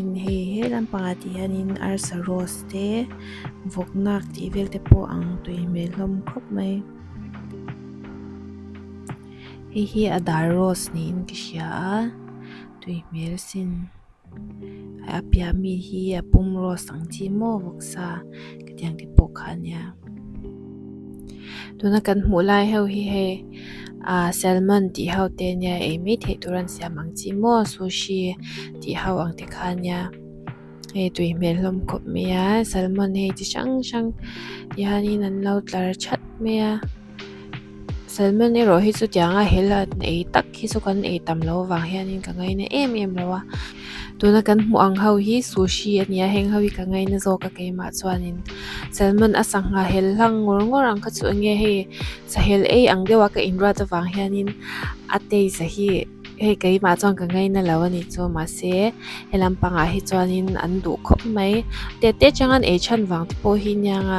Hei he lampangah ti hianin arsa roast te vawk nak tih vel te pawh ang tui hmel hlawm khawp mai. Hei hi a dar roast niin ka hria a tui hmel sin a piah mi hi a pum roast ang chi maw vawksa khatiang te pawh kha a nia. Tuna kan hmuh lai ho hi hei ah salmon tih ho te nia ei mai theih tur an siam ang chi maw sushi tih ho ang te kha nia hei tui hmel hlawm khawp mai a salmon hei chi hrang hrang ti hianin an lo tlar that mai a salmon erawh hi chu tianga hel an ei tak hi chu kan ei tam loh avang hianin ka ngaina em em lo a tuna kan hmuh ang ho hi sushi a ni a heng ho hi ka ngaina zawk a keimah chuanin salmon a sangha hel hlang ngawr ngawr ang kha chu enge hei sahel ei ang deuh a ka inruat avang hianin a taste hi hei keimah chuan ka ngaina lo a ni chu mahse he lampangah hi chuanin an duh khawp mai tet te atang an ei chhan vang te pawh hi nia nga.